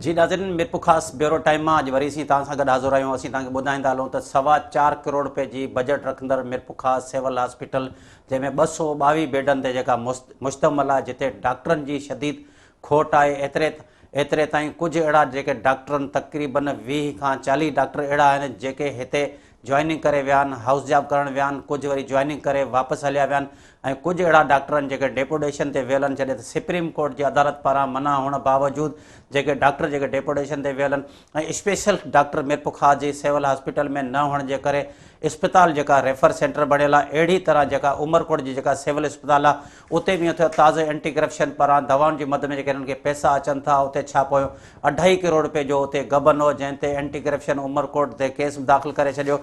جي ناظرين Mirpurkhas bureau time مان اڄ وري اسين توهان سان گڏ حاضر آهيون. اسين توهان کي ٻڌائيندا هلون ته 4.25 ڪروڙ رپئي جي بجيٽ رکندڙ ميرپورخاص سول هاسپيٽل جنهن ۾ 222 بيڊن تي جيڪا مشتمل آهي جتي ڊاڪٽرن جي شديد کوٽ آهي. ايتري ايتري تائين ڪجهه اهڙا جيڪي ڊاڪٽرن تقريبن 20 کان 40 ڊاڪٽر اهڙا آهن جيڪي هتي جوائننگ ڪري ويا آهن، هائوس جاب ڪرڻ ويا آهن، ڪجهه وري جوائننگ ڪري واپس هليا ويا آهن ۽ ڪجهه اهڙا ڊاڪٽر آهن جيڪي ڊيپوٽيشن تي ويل آهن. جڏهن ته سپريم ڪورٽ جي عدالت پاران منع هئڻ باوجود جيڪي ڊاڪٽر جيڪي ڊيپوٽيشن تي ويل آهن ۽ اسپيشل ڊاڪٽر ميرپورخاص جي سول هاسپيٽل ۾ نه هئڻ جي ڪري اسپتال جيڪا ريفر سينٽر بڻيل آهي. اهڙي طرح جيڪا عمرڪوٽ جي جيڪا سول اسپتال آهي اتي به ائين ٿيو. تازو اينٽي ڪرپشن پاران دوائن جي مد ۾ جيڪي هنن کي پئسا اچن ٿا اتي ڇا پويو اڍائي ڪروڙ رپئي جو اتي غبن هو جنهن تي اينٽي ڪرپشن عمرڪوٽ تي ڪيس به داخل ڪري ڇڏيو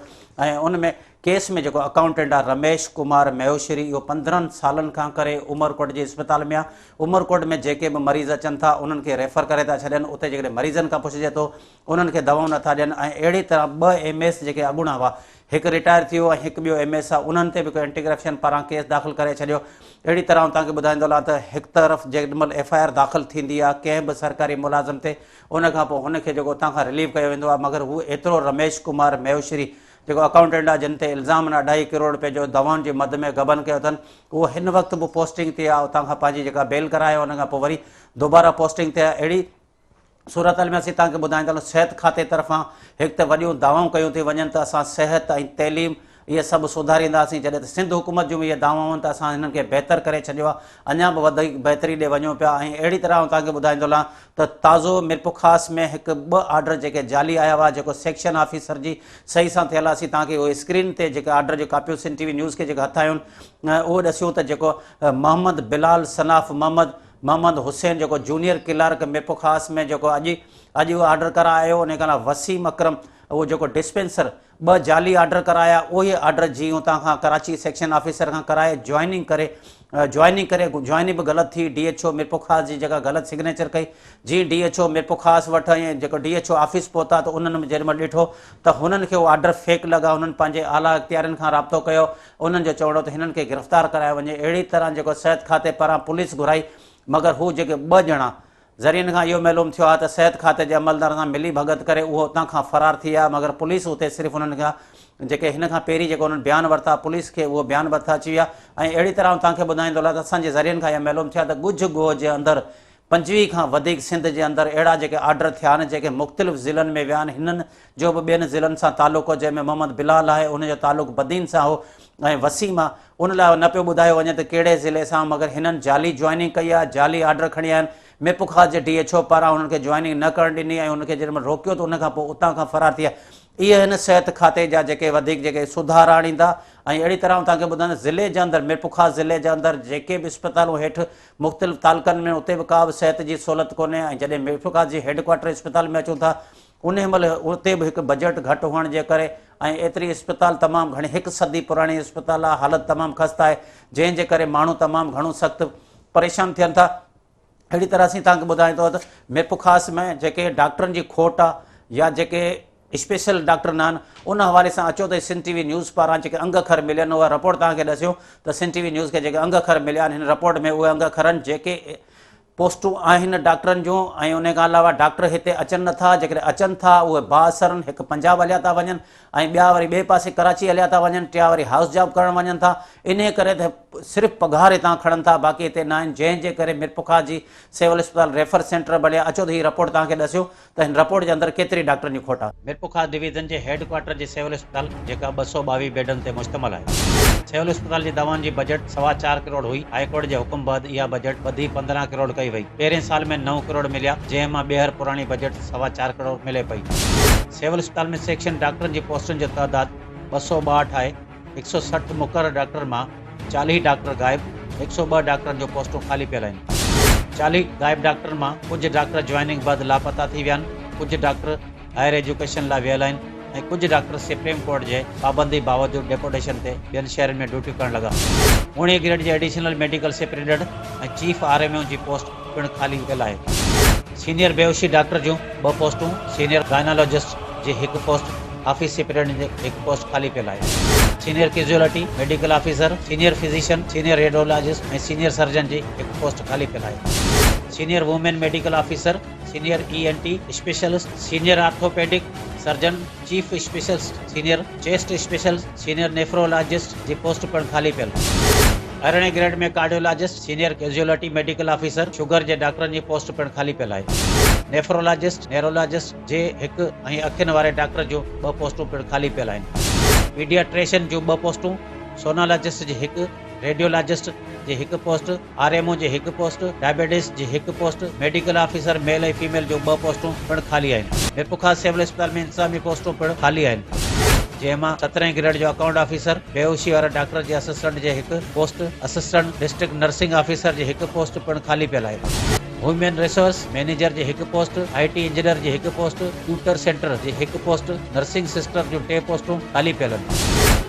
۽ ان ۾ ڪيس ۾ جيڪو اڪائونٽنٽ آهي رميش ڪمار مهوشري اهو 15 سالن کان ڪري عمرڪوٽ جي اسپتال ۾ آهي. عمرڪوٽ ۾ جيڪي به مريض اچن ٿا انهن کي ريفر ڪري ٿا ڇڏين. اتي جيڪڏهن مريضن کان پڇجي ٿو انهن کي دوائون نٿا ڏين ۽ اهڙي طرح ٻه ايم ايس جيڪي اڳوڻا هئا هڪ رٽائر ٿي ويو ۽ هڪ ٻيو ايم ايس آهي انهن تي به اينٽي ڪرپشن پاران ڪيس داخل ڪري ڇڏيو. اهڙي طرح آئون توهان کي ٻڌائيندو هلان ته هڪ طرف جيڏي مهل ايف I R داخل ٿيندي آهي ڪنهن به سرڪاري ملازم تي ان کان پوء هن کي جيڪو اتان کان رليو ڪيو ويندو آهي مگر هو ايترو رميش ڪمار مهوشري جيڪو اڪائونٽنٽ آهي جن تي الزام آهن اڍائي ڪروڙ رپئي جو دوائن جي مد ۾ غبن ڪيو اٿن اهو هن وقت به پوسٽنگ تي آهي اتان کان پنهنجي جيڪا بيل ڪرائي ان کان پوء وري دوباره پوسٽنگ تي آهي. اهڙي صورتحال ۾ اسين توهان کي ٻڌائيندا هلون صحت کاتي طرفان هڪ ته وڏيون دعوائون ڪيون ٿيون وڃن ته اسان صحت ۽ تعليم اهي سڀ سڌارينداسين جڏهن ته سنڌ حڪومت جون به اهي دعوائون آهن ته اسان هنن کي بهتر ڪري ڇڏيو آهي اڃا به وڌيڪ بهتري ڏي وڃون پيا ۽ اهڙي طرح آئون توهان کي ٻڌائيندو هلان ته تازو ميرپورخاص ۾ هڪ ٻه آرڊر جيڪي جعلي آيا هئا جيڪو سيڪشن آفيسر جي صحيح سان ٿيل آهي اسين توهان کي اهو اسڪرين تي جيڪي آرڊر جون ڪاپيون سنڌ ٽي وي نيوز کي جيڪي هٿ آيون آهن اهو ڏسيون ته جيڪو محمد بلال صناف محمد محمد حسين جيڪو جونيئر ڪلارڪ ميرپورخاص ۾ جيڪو اڄ اڄ اهو آرڊر ڪرائي آيو ان کان علاوه وسيم اڪرم اهو جيڪو ڊسپينسر ٻه جعلي آرڊر ڪرايا اهي آرڊر جي اتان کان ڪراچي سيڪشن آفيسر کان ڪرائي جوائننگ ڪري جوائننگ ڪري جوائننگ به غلط ٿي ڊي ايڇ او ميرپورخاص جي جيڪا غلط سگنيچر ڪئي جي ڊي ايڇ او ميرپورخاص وٽ ۽ جيڪو ڊي ايڇ او آفيس پهتا ته انهن جيڏي مهل ڏٺو ته هنن کي اهو آرڊر فيڪ لڳا هنن پنهنجي اعليٰ اختيارين کان رابطو ڪيو انهن جو چوڻ هو ته هنن کي گرفتار ڪرايو وڃي. اهڙي طرح جيڪو صحت کاتي پاران پوليس گهرائي مگر هو جيڪي ٻه ڄڻا ذريعن کان اهو معلوم ٿيو آهي ته صحت کاتي جي عملدارن سان ملي ڀڳت ڪري اهو اتان کان فرار ٿي ويا مگر پوليس اتي صرف انهن کان جيڪي هن کان پهرين جيڪو انهن بيان ورتا پوليس کي اهو بيان به هٿ اچي ويا ۽ اهڙي طرح آئون توهان کي ٻڌائيندو هلان ته اسان جي ذريعن کان اهو معلوم ٿيو آهي ته ڳجهه ڳوهه جي اندر 25 کان وڌيڪ سنڌ جي اندر اهڙا جيڪي آرڊر ٿيا آهن جيڪي مختلف ضلعن ۾ ويا آهن هنن جو به ٻين ضلعن سان تعلق هو جنهن ۾ محمد بلال آهي ان جو تعلق بدين سان هو ۽ وسيم آهي ان لاء نه پيو ٻڌايو وڃي ته ڪهڙي ضلعي سان مگر هنن جعلي جوائننگ ڪئي آهي جعلي آرڊر کڻي آيا آهن ميرپورخاص جي ڊي ايڇ او پاران انهن کي جوائننگ نه ڪرڻ ڏني ۽ انهن کي جڏهن مهل روڪيو ته ان کان پوء اتان کان فرار ٿي ويا. اهي هن صحت کاتي جا جيڪي وڌيڪ جيڪي سڌارا آڻيندا ۽ اهڙي طرح آئون توهان کي ٻڌايان ته ضلعي جي اندر ميرپورخاص ضلعي جي اندر جيڪي به اسپتالون هيٺ مختلف تعلقن ۾ اتي به ڪا به صحت جي سهولت ڪونهي ۽ جڏهن ميرپورخاص جي هيڊ ڪوارٽر اسپتال ۾ اچون ٿا انهي مهل اتي به هڪ بجيٽ گهٽ هئڻ جي ڪري ۽ ايتري اسپتال تمام گهڻي هڪ صدي پراڻي اسپتال آهي حالت تمام خسته آهي جنهن جي ڪري ماڻهو تمام گهڻو سخت پريشان ٿين ٿا. اهڙي طرح اسين توهان کي ٻڌايون ٿو ته ميرپورخاص ۾ جيڪي ڊاڪٽرن جي کوٽ آهي يا جيڪي اسپيشل ڊاڪٽر نه آهن ان حوالي سان اچو ته سنڌ ٽي وي نيوز پاران جيڪي انگ اکر مليل اها رپورٽ توهان کي ڏسيون ته سنڌ ٽي وي نيوز کي جيڪي انگ اکر مليا آهن هن رپورٽ ۾ اهي انگ اکر آهن جيڪي پوسٽون آهن ڊاڪٽرن جون ۽ ان کان علاوه ڊاڪٽر هتي اچن نٿا جيڪڏهن اچن ٿا اهي بااثرن هڪ پنجاب هليا ٿا وڃن ۽ ٻيا وري ٻئي پاسي ڪراچي هليا ٿا وڃن، ٽيا وري هائوس جاب ڪرڻ وڃن ٿا، انهيء ڪري ته صرف پگهار هتان کڻن ٿا، باقي هتي نه آهن، جنهن جي ڪري ميرپورخاص جي سول اسپتال ريفر سينٽر بڻيا، اچو ته هي رپورٽ توهان کي ڏسيون ته هن رپورٽ جي اندر ڪيتري ڊاڪٽرن جي کوٽ آهي. ميرپورخاص ڊويزن جي هيڊ ڪوارٽر جي سول اسپتال جيڪا 222 بيڊن تي مشتمل آهي. سول اسپتال جي دوائن جي بجيٽ 4.25 ڪروڙ هئي، هاء ڪورٽ جي حڪم بعد اها بجيٽ وڌي 15 ڪروڙ ڪئي وئي، پهرين سال ۾ 9 ڪروڙ مليا، جنهن مان ٻيهر پراڻي بجيٽ 4.25 ڪروڙ ملي پئي. سول اسپتال ۾ سيڪشن ڊاڪٽرن جي پوسٽن جو تعداد 262 آهي، 160 مقرر ڊاڪٽرن مان 40 ڊاڪٽر غائب، 102 ڊاڪٽرن جو پوسٽون خالي پيل آهن. 40 غائب ڊاڪٽرن مان ڪجهه ڊاڪٽر جوائننگ بعد لاپتا ٿي ويا آهن، ڪجهه ڊاڪٽر هائير ايجوڪيشن لاء ويل آهن ۽ ڪجهه ڊاڪٽر سپريم ڪورٽ جي پابندي باوجود ڊيپوٽيشن تي ٻين شهرن ۾ ڊيوٽيون ڪرڻ لڳا. اوڻيهه گريڊ جي additional medical superintendent ۽ chief R M O جي پوسٽ پڻ خالي پيل آهي. سينيئر بيهوشي ڊاڪٽر جون ٻه پوسٽون، سينيئر گائنالاجسٽ جي هڪ پوسٽ، آفيس سپرنٽنڊنٽ جي هڪ پوسٽ خالي پيل آهي. Senior casualty medical officer, senior physician, senior radiologist ۽ senior surgeon جي هڪ پوسٽ خالي پيل آهي. Senior women medical officer, senior E N T specialist, senior orthopaedic surgeon, chief specialist, senior chest specialist, senior nephrologist جي post پڻ خالي پيل. ارڙهين grade ۾ cardiologist, senior casualty medical officer, sugar جي ڊاڪٽرن جي پوسٽ پڻ خالي پيل آهي. نيفرولاجسٽ، نيرولاجسٽ جي هڪ ۽ اکين واري ڊاڪٽر جون ٻه پوسٽون پڻ خالي پيل آهن. پيڊياٽريشن جون ٻه پوسٽون، سونالاجسٽ جي هڪ، ريڊيولاجسٽ جي هڪ پوسٽ، آر ايم او جي هڪ پوسٽ، ڊائبيٽس جي هڪ پوسٽ، ميڊيڪل آفيسر ميل ۽ فيميل جون ٻه پوسٽون پڻ خالي آهن. ميرپورخاص سول اسپتال ۾ انتظامي پوسٽون پڻ خالي آهن. جنهن مان سترهين گريڊ جو اڪائونٽ آفيسر، بيهوشي واري ڊاڪٽر جي اسسٽنٽ جي هڪ post, assistant district nursing officer جي هڪ پوسٽ پڻ خالي پيل آهي. هيومن ريسورس مئنيجر جي هڪ پوسٽ، I T engineer جي هڪ پوسٽ، ٽيوٽر سينٽر جي هڪ پوسٽ، نرسنگ سسٽر جون ٽي پوسٽون خالي پيل آهن.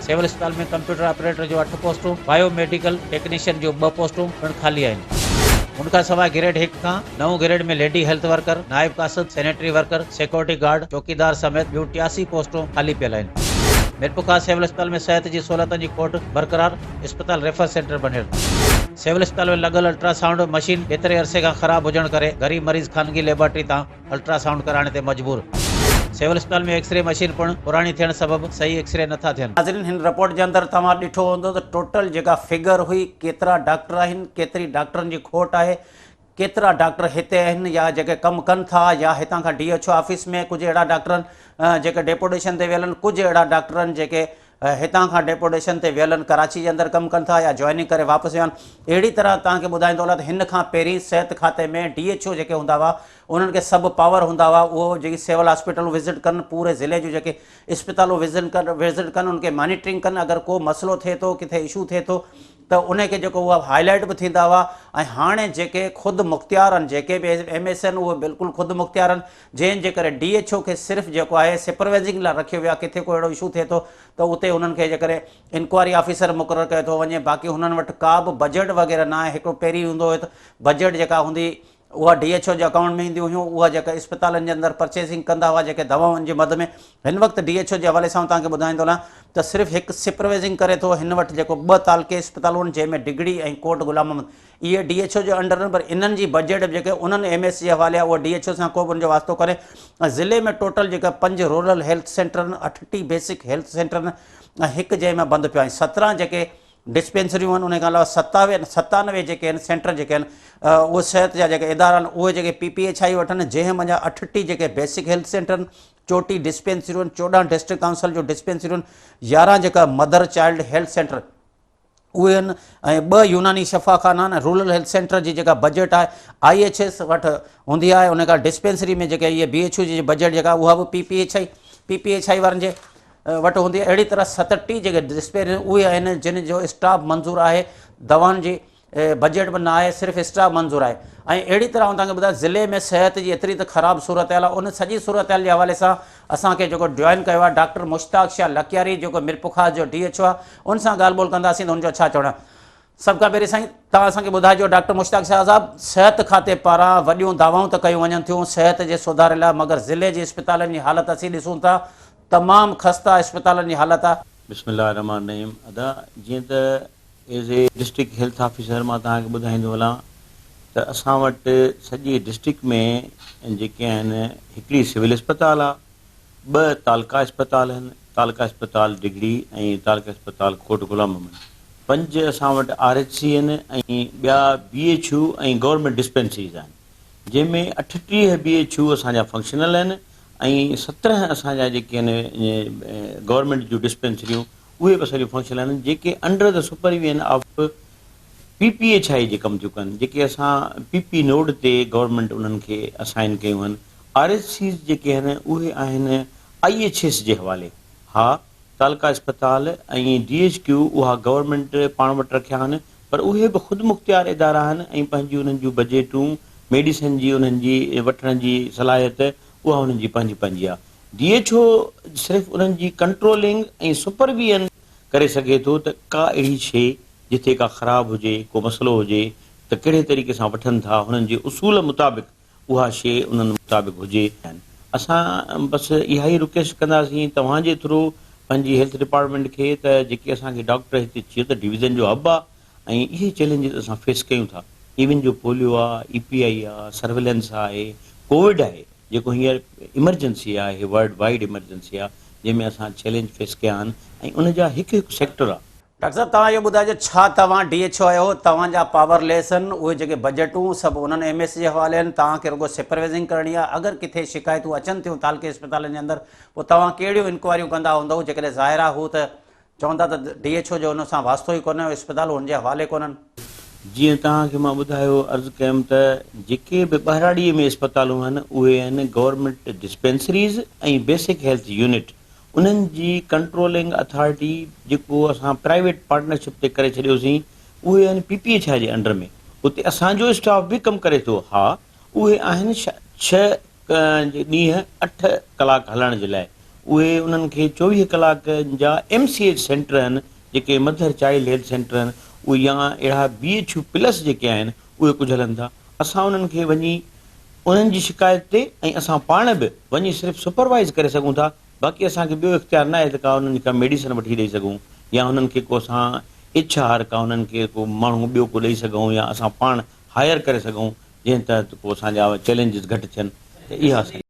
سول اسپتال ۾ ڪمپيوٽر آپريٽر جون اٺ پوسٽون، بايو ميڊيڪل ٽيڪنيشن جون ٻه پوسٽون پڻ خالي آهن. ان کان سواء گريڊ هڪ کان نو گريڊ ۾ ليڊي هيلٿ ورڪر، نائب قاصد، سينيٽري ورڪر، سيڪيورٽي گارڊ، چوڪيدار سميت ٻيون 83 پوسٽون خالي پيل آهن. ميرپورخاص سول اسپتال ۾ صحت جي سهولتن جي کوٽ برقرار، اسپتال ريفر سينٽر بڻيل. سول اسپتال ۾ لڳل الٽرا سائونڊ مشين ڪيتري عرصي کان خراب هجڻ ڪري غريب مريض خانگي ليبارٽري تان الٽرا سائونڊ ڪرائڻ تي مجبور. سول اسپتال ۾ ايڪسري مشين پڻ پراڻي ٿيڻ سبب صحيح ايڪسري نٿا ٿين. ناظرين هن رپورٽ جي اندر توهان ڏٺو هوندو ته ٽوٽل جيڪا فگر هئي ڪيترا ڊاڪٽر آهن ڪيتري ڊاڪٽرن جي کوٽ آهي ڪيترا ڊاڪٽر هتي آهن يا جيڪي ڪم ڪن ٿا يا هتان کان ڊي ايڇ او آفيس ۾ ڪجهه اهڙا ڊاڪٽر آهن جيڪي ڊيپوٽيشن تي ويل آهن ڪجهه اهڙا ڊاڪٽر آهن جيڪي هتان کان ڊيپوٽيشن تي ويل آهن ڪراچي جي اندر ڪم ڪن ٿا يا جوائننگ ڪري واپس ويا آهن اهڙي طرح توهان کي ٻڌائيندو هلان ته هن کان پهرين صحت کاتي ۾ ڊي ايڇ او جيڪي هوندا هئا انهن کي سڀ پاور هوندا هئا اهو جيڪي سول هاسپيٽلون وزٽ ڪن پوري ضلعي جون جيڪي اسپتالون وزٽ ڪن وزٽ ڪن ان کي مانيٽرنگ ڪن اگر ڪو مسئلو ٿئي ٿو ڪٿي اشو ٿئي ٿو ته ان کي جيڪو اها هائي لائيٽ به ٿيندا هئا ۽ هاڻي جيڪي خود مختيار آهن جيڪي به ايم ايس آهن اهي بلڪل خود مختيار آهن جنهن جي ڪري ڊي ايڇ او کي صرف جيڪو آهي سپروائزنگ لاء رکيو ويو آهي ڪٿي ڪو اهڙو اشو ٿئي ٿو ته اتي انهن کي جيڪڏهن انڪوائري آفيسر مقرر ڪيو ٿو وڃي باقي هنن وٽ ڪا به بجيٽ وغيره نه آهي هڪڙو پهرين هوندو هو ته بجيٽ جيڪا هوندي اها ڊي ايڇ او جي اڪائونٽ ۾ اينديون هيون اها جيڪا اسپتالن جي اندر پرچيزنگ ڪندا هئا جيڪي دوائن جي مد ۾ هن وقت ڊي ايڇ او جي حوالي سان توهان کي ٻڌائيندو هلان ته صرف هڪ سپروائزنگ ڪري ٿو هن وٽ جيڪو ٻه تعلقي اسپتالون آهن جنهن ۾ ڊگهڙي ۽ ڪوٽ غلام محمد اهي ڊي ايڇ او جي انڊر آهن پر انهن جي بجيٽ به جيڪي انهن ايم ايس جي حوالي آهي اها ڊي ايڇ او سان ڪو به ان جو واسطو ڪونهي ۽ ضلعي ۾ ٽوٽل جيڪا پنج رورل هيلٿ سينٽر آهن 38 بيسڪ هيلٿ سينٽر آهن ۽ هڪ جنهن ۾ بند پيو آهي 17 جيڪي ڊسپينسريون آهن ان کان علاوه ستاوي 97 جيڪي آهن سينٽر جيڪي آهن اهي صحت جا جيڪي ادارا آهن اهي جيڪي پي پي ايڇ I وٽ آهن جنهن منجهان 38 جيڪي بيسڪ هيلٿ سينٽر آهن 34 ڊسپينسريون آهن 14 ڊسٽرڪٽ ڪائونسل جون ڊسپينسريون آهن 11 جيڪا مدر چائلڊ هيلٿ سينٽر اهي آهن ۽ ٻه يوناني شفا خانا آهن رورل هيلٿ سينٽر جي جيڪا بجيٽ آهي I H S وٽ هوندي آهي ان کان ڊسپينسري ۾ جيڪي اهي بي ايڇ يو جي بجيٽ جيڪا اها به P P H I P P H I وارن جي وٽ هوندي آهي اهڙي طرح 67 جيڪي ڊسپينسريون اهي آهن جن جو اسٽاف منظور آهي دوائن جي بجيٽ به نه آهي صرف اسٽاف منظور آهي ۽ اهڙي طرح آئون توهان کي ٻڌايان ضلعي ۾ صحت جي ايتري ته خراب صورتحال آهي ان سڄي صورتحال جي حوالي سان اسان کي جيڪو جوائن ڪيو آهي ڊاڪٽر مشتاق شاهه لڪياري جيڪو ميرپورخاص جو ڊي ايڇ او آهي ان سان ڳالهه ٻولهه ڪنداسين ته هن جو ڇا چوڻ آهي سڀ کان پهرين سائين توهان اسان کي ٻڌائجو ڊاڪٽر مشتاق شاهه صاحب صحت کاتي پاران وڏيون دعوائون ته ڪيون وڃن ٿيون صحت جي سڌاري لاء مگر ضلعي جي اسپتالن جي حالت اسين ڏسون ٿا تمام خسته اسپتالن جي حالت آ. بسم الله الرحمٰن الرحيم ادا جيئن ته as a district health officer مان توهان کي ٻڌائيندو هلان ته اسان وٽ سڄي ڊسٽرڪٽ ۾ جيڪي آهن هڪڙي سول اسپتال آ ٻه تعلقه اسپتال آهن تعلقه اسپتال ڊگهڙي ۽ تعلقه اسپتال ڪوٽ غلام محمد پنج اسان وٽ آر ايڇ سي آهن ۽ ٻيا B H U ۽ government dispensaries آهن جنهن ۾ 38 بي ايڇ يو اسان جا فنڪشنل آهن ۽ 17 اسان جا جيڪي آهن گورنمينٽ جون ڊسپينسريون اهي به اسان جون فنڪشنل آهن جيڪي under the supervision of P P H I جي ڪم ٿيون ڪن جيڪي اسان پي پي نوڊ تي گورنمينٽ انهن کي اسائن ڪيون آهن آر ايڇ سيز جيڪي آهن اهي آهن I H S جي حوالي ها تعلقه اسپتال ۽ ڊي ايڇ ڪيو اها گورنمينٽ پاڻ وٽ رکيا آهن پر اهي به خودمختيار ادارا آهن ۽ پنهنجي انهن جون بجيٽون، ميڊيسن جي انهن جي وٺڻ جي صلاحيت اها انهن جي پنهنجي پنهنجي آهي. ڊي ايڇ او صرف انهن جي ڪنٽرولنگ ۽ سپرويزن ڪري سگهي ٿو ته ڪا اهڙي شيء جتي ڪا خراب هجي، ڪو مسئلو هجي ته ڪهڙي طريقي سان وٺن ٿا، هنن جي اصول مطابق اها شيء انهن مطابق هجي. اسان بس اها ئي رڪويسٽ ڪنداسين توهان جي ٿرو پنهنجي هيلٿ ڊپارٽمينٽ کي ته جيڪي اسان کي ڊاڪٽر هتي چيو ته ڊويزن جو هب آ ۽ اهي چئلينجز اسان فيس ڪيون ٿا. ايون جو پوليو آ، اي پي آئي آ، سرويلنس آهي، ڪووڊ آهي جيڪو هينئر ايمرجنسي آهي، ورلڊ وائيڊ ايمرجنسي آ جنهن ۾ اسان چئلينج فيس ڪيا آهن ۽ ان جا هڪ هڪ سيڪٽر آ. ڊاڪٽر صاحب توهان اهو ٻڌائجو ڇا توهان ڊي ايڇ او آهيو توهان جا پاور ليس آهن اهي جيڪي بجيٽون سڀ انهن ايم ايس جي حوالي آهن توهان کي رڳو سپروائزنگ ڪرڻي آهي اگر ڪٿي شڪايتون اچن ٿيون تعلقي اسپتالن جي اندر پوء توهان ڪهڙيون انڪوائريون ڪندا هوندؤ جيڪڏهن ظاهر آهي هو ته چون ٿا ته ڊي ايڇ او جو ان سان واسطو ئي ڪونهي اسپتالون هن جي حوالي ڪونهن. جيئن توهان کي مان ٻڌايو عرض ڪيم ته جيڪي به ٻهراڙيء ۾ اسپتالون آهن اهي آهن government dispensaries ۽ basic health unit انهن جي ڪنٽرولنگ اٿارٽي جيڪو اسان پرائيويٽ پارٽنرشپ تي ڪري ڇڏيوسين اهي آهن پي پي ايڇ I جي انڊر ۾ اتي اسان جو اسٽاف به ڪم ڪري ٿو ها اهي آهن ڇهه ڏينهن اٺ ڪلاڪ هلائڻ جي لاء اهي انهن کي 24 ڪلاڪ جا ايم سي ايڇ سينٽر آهن جيڪي مڌر چائلڊ هيلٿ سينٽر آهن اهي يا اهڙا بي ايڇ يو پلس جيڪي آهن اهي ڪجهه هلن ٿا اسان انهن کي وڃي انهن جي شڪايت تي ۽ اسان پاڻ به وڃي صرف سپروائيز ڪري سگهون ٿا باقي اسان کي ٻيو اختيار ناهي ته ڪا انهن کي ڪا ميڊيسن وٺي ڏئي سگهون يا انهن کي ڪو اسان ايڇ آر ڪا انهن کي ڪو ماڻهو ٻيو ڪو ڏئي سگهون يا اسان پاڻ هائر ڪري سگهون جنهن تحت ڪو اسان جا چئلينجز گهٽ ٿين ته اها اسان جي.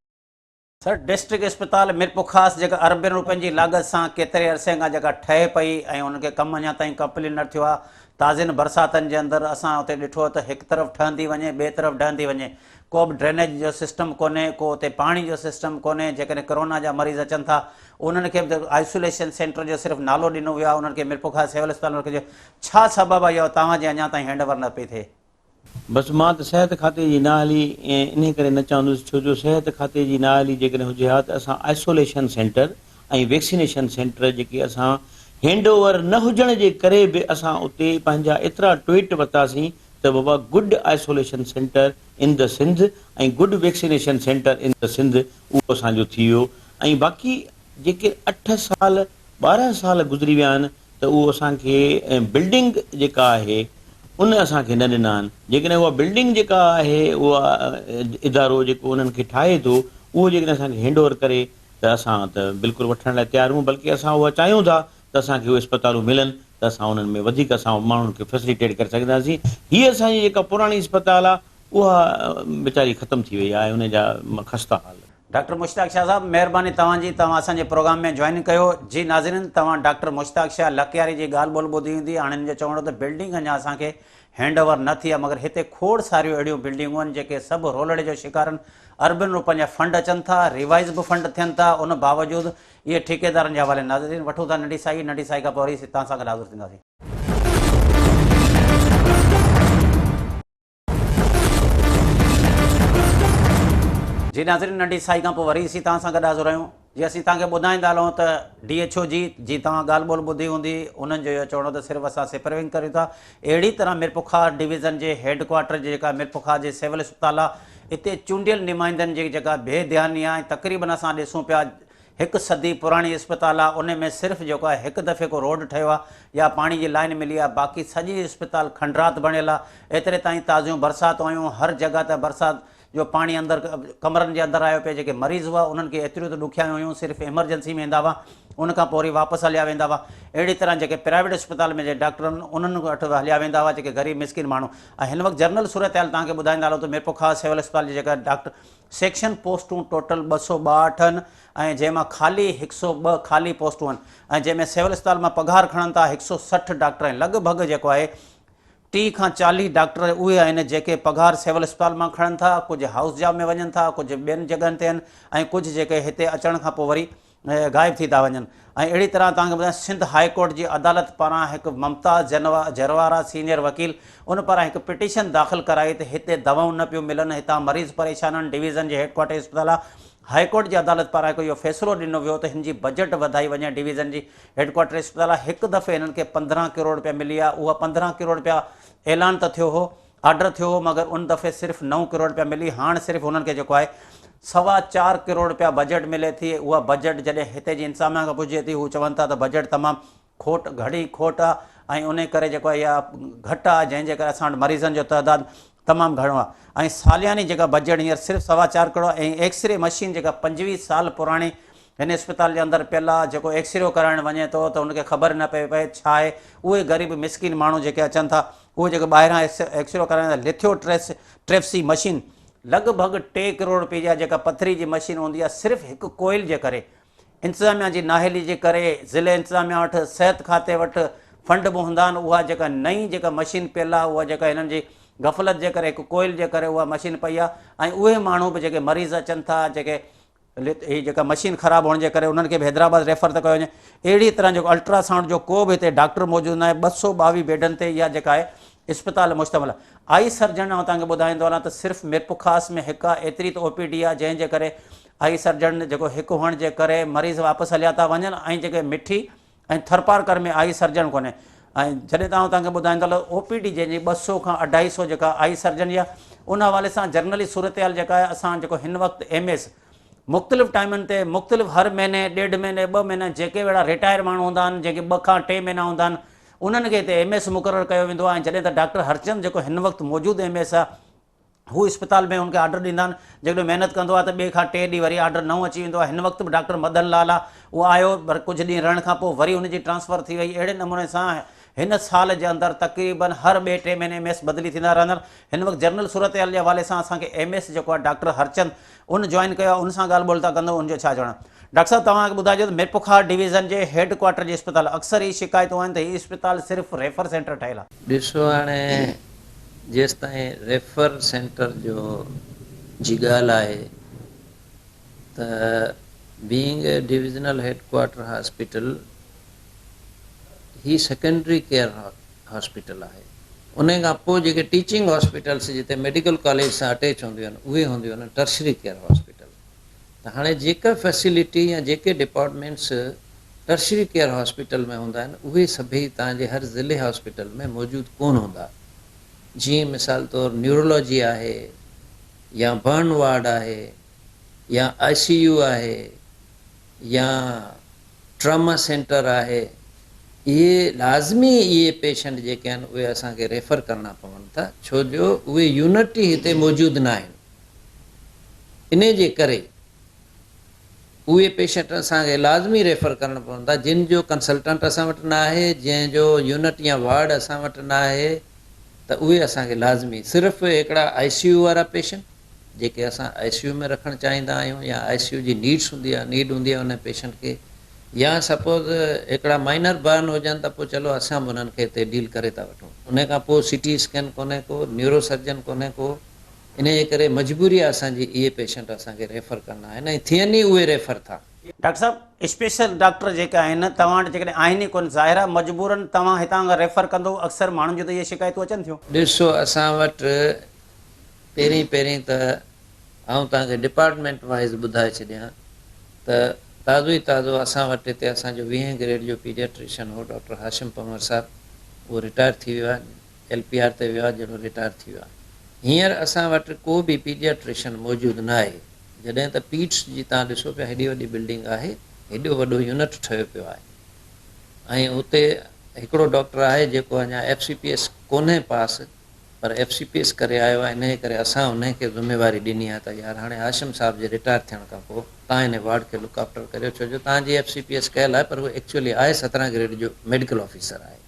سر ڊسٽرڪٽ اسپتال ميرپورخاص جيڪا اربين روپين جي لاڳت سان ڪيتري عرصي کان جيڪا ٺهي پئي ۽ ان کي ڪم اڃا تائين ڪمپليٽ نه ٿيو آهي تازين برساتن جي اندر اسان اتي ڏٺو ته هڪ طرف ٺهندي وڃي ٻئي طرف ڊهندي وڃي ڪو به ڊرينيج جو سسٽم ڪونهي ڪو اتي پاڻي جو سسٽم ڪونهي جيڪڏهن ڪرونا جا مريض اچن ٿا انهن کي به آئسوليشن سينٽر جو صرف نالو ڏنو ويو آهي انهن کي ميرپورخاص سول اسپتال ۾ رکجي ڇا سبب آهي اهو توهان جي اڃا تائين هينڊ اوور نه پئي ٿئي. بس مان ته صحت کاتي جي نااهلي انهي ڪري نه چوندس ڇو جو صحت کاتي جي نااهلي جيڪڏهن هجي ها ته اسان آئسوليشن سينٽر ۽ ويڪسينيشن سينٽر جيڪي اسان هينڊ اوور نه هجڻ جي ڪري به اسان اتي پنهنجا ايترا ٽوئيٽ ورتاسين ته بابا good isolation centre in the Sindh ۽ good vaccination centre in the Sindh اهو اسان جو ٿي ويو ۽ باقي جيڪي اٺ سال 12 سال گذري ويا آهن ته اهو اسان کي بلڊنگ جيڪا آهي ان اسان کي نه ڏنا آهن جيڪڏهن اها بلڊنگ جيڪا آهي اها ادارو جيڪو انهن کي ٺاهي ٿو اهو جيڪڏهن اسان کي هينڊ اوور ڪري ته اسان ته بلڪل وٺڻ لاء تيار آهيون بلڪه اسان اها چاهيون ٿا ته اسان کي اهي اسپتالون ملن ته اسان انهن ۾ وڌيڪ اسان ماڻهن کي فيسليٽيٽ ڪري سگهنداسين هي اسان جي جيڪا پراڻي اسپتال آهي اها ويچاري ختم ٿي وئي آهي ان جا خسته حال. ڊاڪٽر مشتاق شاهه صاحب مهرباني توهان جي توهان اسان جي پروگرام ۾ جوائن ڪيو جي ناظرين توهان ڊاڪٽر مشتاق شاهه لڪياري جي ڳالهه ٻولهه ٻڌي هوندي هاڻي هن جو چوڻ هو ته بلڊنگ اڃا اسان کي هينڊ اوور نه ٿي آهي مگر هتي کوڙ ساريون اهڙيون بلڊنگون آهن جيڪي سڀ رولڙي جو شڪار آهن اربين روپين جا فنڊ اچن ٿا ريوائز به فنڊ ٿين ٿا ان باوجود اهي ٺيڪيدارن جي حوالي ناظرين وٺون ٿا ننڍي سائي ننڍي سائي کان پوء وري توهان سان گڏ حاضر ٿينداسين. جي ناظرين ننڍي سائي کان پوء وري اسين توهان سان گڏ حاضر آهيون جي اسين توهان کي ٻڌائيندا هلون ته ڊي ايڇ او جي جي توهان ڳالهه ٻولهه ٻڌي هوندي انهن جو اهو چوڻ هو ته صرف اسان سپروائنگ ڪريون ٿا اهڙي طرح ميرپورخاص ڊويزن جي هيڊ ڪوارٽر جي جيڪا ميرپورخاص جي سول اسپتال آهي اتي چونڊيل نمائندن جي جيڪا بي ڌياني آهي ۽ تقريبن اسان ڏسون پيا هڪ صدي پراڻي اسپتال آ ان ۾ صرف جيڪو آهي هڪ دفعي ڪو روڊ ٺهيو آ يا پاڻي جي لائين ملي آ باقي سڄي اسپتال کنڊرات بڻيل آ ايتري تائين تازيون برساتون آيون هر جڳهه تي برسات جو پاڻي اندر ڪمرن جي اندر آيو پئي جيڪي مريض هئا انهن کي ايتريون ته ڏکيائيون هيون صرف ايمرجنسي ۾ ايندا هئا ان کان پوء وري واپس هليا ويندا هئا اهڙي طرح جيڪي پرائيويٽ اسپتال ۾ جيڪي ڊاڪٽر آهن انهن وٽ به هليا ويندا هئا جيڪي غريب مسڪين ماڻهو ۽ هن وقت جنرل صورتحال توهان کي ٻڌائيندا هلون ته ميرپورخاص سول اسپتال جي جيڪا ڊاڪٽر سيڪشن پوسٽون ٽوٽل 262 آهن ۽ جنهن مان خالي 102 خالي پوسٽون آهن ۽ جنهن ۾ سول اسپتال مان پگهار کڻن ٿا 160 ڊاڪٽر آهن لڳ ڀڳ جيڪو آهي 30 کان 40 ڊاڪٽر اهي آهن جيڪي پگهار سول اسپتال مان کڻن ٿا ڪجهه هائوس جاب ۾ وڃن ٿا ڪجهه ٻين جڳهن تي آهن ۽ ڪجهه جيڪي هتي اچڻ کان پوء وري غائب ٿي ٿا وڃن ۽ اهڙي طرح توهان کي ٻڌايان سنڌ هاء ڪورٽ جي عدالت پاران هڪ ممتاز جروارا سينيئر وڪيل ان پاران هڪ پٽيشن داخل ڪرائي ته هتي دوائون نه پيون ملن هتان مريض پريشان آهن ڊويزن جي هيڊ ڪوارٽر اسپتال هاء ڪورٽ جي عدالت پاران هڪ اهو فيصلو ڏنو ويو ته هن جي بجيٽ وڌائي وڃي ڊويزن جي هيڊ ڪوارٽر اسپتال هڪ دفعي هنن کي 15 ڪروڙ رپيا ملي آهي اها 15 ڪروڙ رپيا اعلان ته ٿيو هو آرڊر ٿيو هو مگر ان دفعي صرف نو ڪروڙ رپيا ملي هاڻ صرف هنن کي جيڪو آهي سوا چار ڪروڙ رپيا بجيٽ ملي ٿي اها بجيٽ جڏهن هتي جي انتظاميا کان پڇجي ٿي هو چون ٿا ته بجيٽ تمام کوٽ گهڻي کوٽ آهي ۽ ان ڪري جيڪو آهي اها گهٽ آهي جنهن جي ڪري اسان وٽ مريضن جو تعداد تمام گهڻو آهي ۽ سالياني جيڪا بجيٽ هينئر صرف سوا چار ڪروڙ ۽ ايڪسري مشين جيڪا 25 سال پراڻي هن اسپتال جي اندر پيل آ جيڪو ايڪسريو ڪرائڻ وڃي ٿو ته ان کي خبر نه پئي پئي ڇا آهي اهي غريب مسڪين ماڻهو جيڪي اچن ٿا اهي جيڪي ٻاهران ايڪسرو ڪرائين ٿا لٿيو ٽريس ٽريپسي مشين لڳ ڀڳ ٽي ڪروڙ روپيه جا جيڪا پٿري جي مشين هوندي آهي صرف هڪ ڪوئل جي ڪري انتظاميا جي نااهلي جي ڪري ضلعي انتظاميا وٽ صحت کاتي وٽ فنڊ به هوندا آهن اها جيڪا نئين جيڪا مشين پيل آهي اها جيڪا هنن جي غفلت جي ڪري هڪ ڪوئل جي ڪري اها مشين پئي آهي ۽ اهي ماڻهو به جيڪي مريض اچن ٿا جيڪي هي جيڪا مشين خراب هئڻ جي ڪري انهن کي به حيدرآباد ريفر ٿو ڪيو وڃي اهڙي طرح جيڪو الٽرا سائونڊ جو ڪو به هتي ڊاڪٽر موجود ناهي 222 بيڊن تي اها جيڪا آهي اسپتال مشتمل آهي آئي سرجن آئون توهان کي ٻڌائيندو هلان ته صرف ميرپورخاص ۾ هڪ آهي ايتري ته او پي ڊي آهي جنهن جي ڪري آئي سرجن جيڪو هڪ هئڻ جي ڪري مريض واپس هليا ٿا وڃن ۽ جيڪي مٺي ۽ ٿرپارڪر ۾ آئي سرجن ڪونهي ۽ جڏهن ته آئون توهان کي ٻڌائيندو هلان او پي ڊي جنهن جي 200 کان 250 جيڪا آئي سرجن جي آهي ان حوالي سان جرنلي صورتحال جيڪا آهي اسان جيڪو هن وقت ايم ايس مختلف ٽائمن تي مختلف هر مهيني ڏيڍ مهيني ٻه مهينا جيڪي به اهڙا رٽائر ماڻهو هوندا آهن جيڪي ٻه کان ٽي مهينا هوندا آهن انهن کي هتي ايم ايس مقرر ڪيو ويندو آهي ۽ جڏهن ته ڊاڪٽر هرچند جيڪو هن وقت موجود ايم ايس آهي هو اسپتال ۾ ان کي آرڊر ڏيندا آهن جيڪڏهن محنت ڪندو آهي ته ٻئي کان ٽي ڏينهن وري آرڊر نئون اچي ويندو آهي هن وقت به ڊاڪٽر مدن لال آهي اهو آيو پر ڪجهه ڏينهن رهڻ کان پوء وري ان جي ٽرانسفر ٿي وئي اهڙي نموني سان هن سال جي اندر تقريبن هر ٻئي ٽي مهيني ايم ايس بدلي ٿيندا رهندا آهن هن وقت جنرل صورتحال جي حوالي سان اسان کي ايم ايس جيڪو آهي ڊاڪٽر هرچند ان جوائن ڪيو آهي ان سان ڳالهه ٻولهه ٿا ڪندو ان جو ڇا چوڻ آهي ڊاڪٽر صاحب توهان کي ٻڌائجو ته ميرپورخاص ڊويزن جي هيڊ ڪوارٽر جي اسپتال اڪثر هي شڪايتون آهن ته هي اسپتال صرف ريفر سينٽر ٺهيل آهي. ڏسو هاڻي جيستائين ريفر سينٽر جو جي ڳالهه آهي ته being a divisional head quarter hospital he secondary care hospital آهي. انهي کان پوء جيڪي ٽيچنگ هاسپيٽلس جتي ميڊيڪل ڪاليج سان اٽيچ هونديون آهن اهي هونديون آهن ٽرشري ڪيئر هاسپيٽل ته هاڻي جيڪا فيسلٽي يا جيڪي ڊپارٽمينٽس ٽرشري ڪيئر هاسپيٽل ۾ هوندا آهن اهي سڀئي توهان جي هر ضلعي هاسپيٽل ۾ موجود ڪونه هوندا جيئن مثال طور نيورولاجي آهي يا برن وارڊ آهي يا آء سي يو آهي يا ٽراما سينٽر آهي اهي لازمي اهي پيشنٽ جيڪي آهن اهي اسان کي ريفر ڪرڻا پون ٿا ڇو جو اهي يونٽ ئي هتي موجود نه آهن انهي جي ڪري اهي پيشنٽ اسان کي لازمي ريفر ڪرڻا پون ٿا جن جو ڪنسلٽنٽ اسان وٽ نه آهي جنهن جو يونٽ يا وارڊ اسان وٽ نه آهي ته اهي اسان کي لازمي صرف هڪڙا آء سي يو وارا پيشنٽ جيڪي اسان آء سي يو ۾ رکڻ چاهيندا آهيون يا آء سي يو جي نيڊس هوندي آهي نيڊ هوندي آهي ان پيشنٽ کي يا سپوز هڪڙا مائنر برن هجن ته پوء چلو اسان به انهن کي هتي ڊيل ڪري ٿا وٺون ان کان پوء سي ٽي اسڪين ڪونهي ڪو نيورو سرجن ڪونهي ڪو ان جي ڪري مجبوري آهي اسان جي اهي پيشنٽ اسان کي ريفر ڪرڻا آهن ۽ ٿين ئي اهي ريفر ٿا. ڊاڪٽر صاحب اسپيشل ڊاڪٽر جيڪي آهن توهان وٽ جيڪڏهن آهن ئي ڪونه ظاهر آهي مجبورن توهان هتان کان ريفر ڪندو اڪثر ماڻهن جون ته اهي شڪايتون اچن ٿيون. ڏسو اسان وٽ پهرين پهرين ته آئون توهان کي ڊپارٽمينٽ وائيز ٻڌائي ڇڏيان ته تازو ئي تازو اسان وٽ هتي اسان جو ويهين گريڊ جو پيڊياٽريشن هو ڊاڪٽر هاشم پنور صاحب اهو رٽائر ٿي ويو آهي ايل پي آر تي ويو آهي جهڙو رٽائر ٿي ويو آهي هينئر اسان وٽ ڪو به پيڊياٽريشن موجود نه آهي جڏهن ته پيڊس جي توهان ڏسو پيا هيڏي وڏي بلڊنگ آهي هيڏو وڏو يونٽ ٺهيو پيو آهي ۽ اتي هڪڙو ڊاڪٽر آهي جيڪو اڃا ايف سي پي ايس ڪونهي پاس پر ايف سي پي ايس ڪري آيو آهي انهيء ڪري اسان انهيء کي ذميواري ڏني آهي ته يار هاڻي هاشم صاحب جي رٽائر ٿيڻ کان پوء توهان انهي وارڊ کي لڪ آفٽر ڪريو ڇو جو توهان جي ايف سي پي ايس ڪيل آهي پر هو ايڪچوئلي آهي 17 گريڊ جو ميڊيڪل آفيسر آهي.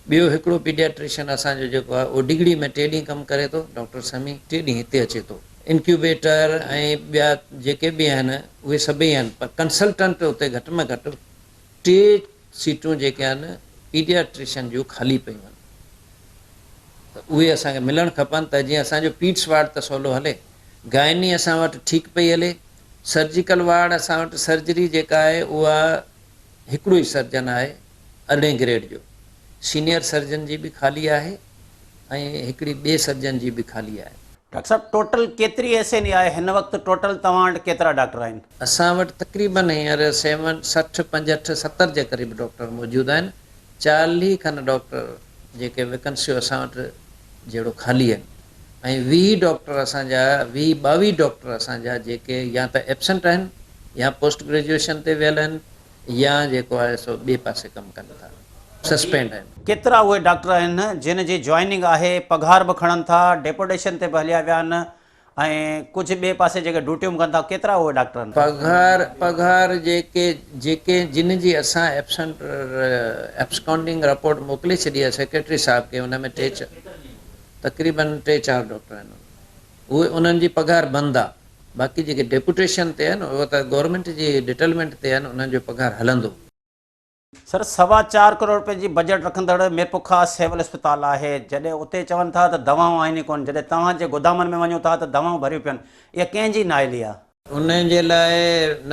ٻيو هڪڙو پيڊياٽريشن اسان جو جيڪو آهي اهو ڊگهڙي ۾ ٽي ڏينهن ڪم ڪري ٿو ڊاڪٽر سميع ٽي ڏينهن هتي اچي ٿو. انڪيوبيٽر ۽ ٻيا جيڪي به آهن اهي سڀئي آهن پر ڪنسلٽنٽ اتي گهٽ ۾ گهٽ ٽي سيٽون جيڪي آهن پيڊياٽريشن جون خالي پيون آهن ته اهي اسان کي ملڻ کپن ته جيئن اسان جو پيڊس وارڊ ته سولو هلي. گائني اسان وٽ ٺيڪ پئي هلي. سرجيڪل وارڊ اسان وٽ سرجري جيڪا آهي اها هڪڙو ئي سرجن آهي ارڙهين گريڊ جو. سينيئر سرجن جي به خالي آهي ۽ هڪڙي ٻئي سرجن جي به خالي آهي. ڊاڪٽر صاحب ٽوٽل ڪيتري ايس اين اي آهي هن وقت ٽوٽل توهان وٽ ڪيترا ڊاڪٽر آهن؟ اسان وٽ تقريبن هينئر سيون سٺ پنجهٺ 70 جي قريب ڊاڪٽر موجود آهن 40 کن ڊاڪٽر جيڪي ويڪنسيون اسان وٽ جهڙو خالي آهن ۽ 20 ڊاڪٽر اسان جا 20 22 ڊاڪٽر اسان جا جيڪي يا ته ايبسنٽ آهن يا پوسٽ گريجوئيشن تي ويل آهن يا جيڪو آهي سو ٻئي پاسي ڪم ڪن ٿا سسپينڊ آهن. ڪيترا اهي ڊاڪٽر آهن جن جي جوائننگ آهي پگهار به کڻن ٿا ڊيپوٽيشن تي به هليا ويا آهن ۽ ڪجهه ٻئي پاسي جيڪي ڊيوٽيون به ڪن ٿا ڪيترا اهي ڊاڪٽر آهن؟ پگهار پگهار جيڪي جيڪي جن جي اسان ايبسنٽ ايبسڪانڊنگ رپورٽ موڪلي ڇڏي آهي سيڪريٽري صاحب کي ان ۾ ٽي تقريبن ٽي چار ڊاڪٽر آهن اهي انهن جي پگهار بند آهي باقي جيڪي ڊيپوٽيشن تي آهن اهي ته گورنمينٽ جي ڊٽلمينٽ تي آهن انهن جو پگهار هلندو. سر سوا چار ڪروڙ روپين جي بجيٽ رکندڙ ميرپورخاص سول اسپتال آهي جڏهن اتي چون ٿا ته دوائون آهن ئي ڪونه جڏهن توهان جي گودامن ۾ وڃون ٿا ته دوائون ڀريون پيون اها ڪنهن جي نااهلي آهي. ان جي لاء